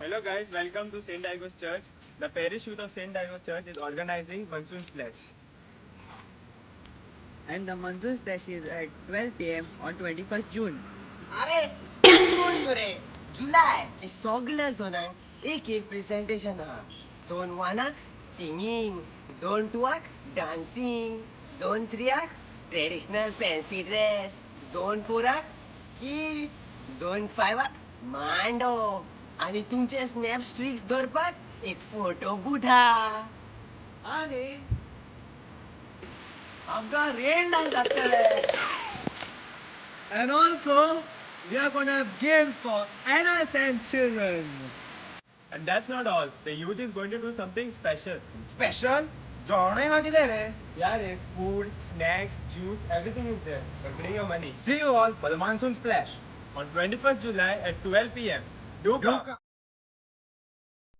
Hello guys, welcome to St. Diago's Church. The parish youth of St. Diago's Church is organizing Monsoon Splash. And the Monsoon Splash is at 12 pm on 21st June. अरे, जून न्हू रे, जुलाय. सगल्या झोनांक एक एक presentation आहा. Zone वनाक singing, zone टूआक dancing, zone थ्रीआक ट्रेडिशनल फॅन्सी ड्रेस, झोन फोराक स्कीट, झोन फायवाक मांडो आनी तुमचे स्नॅप स्ट्रिक्स दवरपाक एक फोटो बूथ आहा. आनी आमकां रेन डान्स आसतले. And also, we are gonna have games for adults and children. And that's not all. The youth is going to do something special. Special? जेवणूय आहा कितें रे? Yeah, रे, food, snacks, juice, everything is there. But bring your money. See you all for the Monsoon Splash. On 21st July at 12 pm. Do Do come. Come.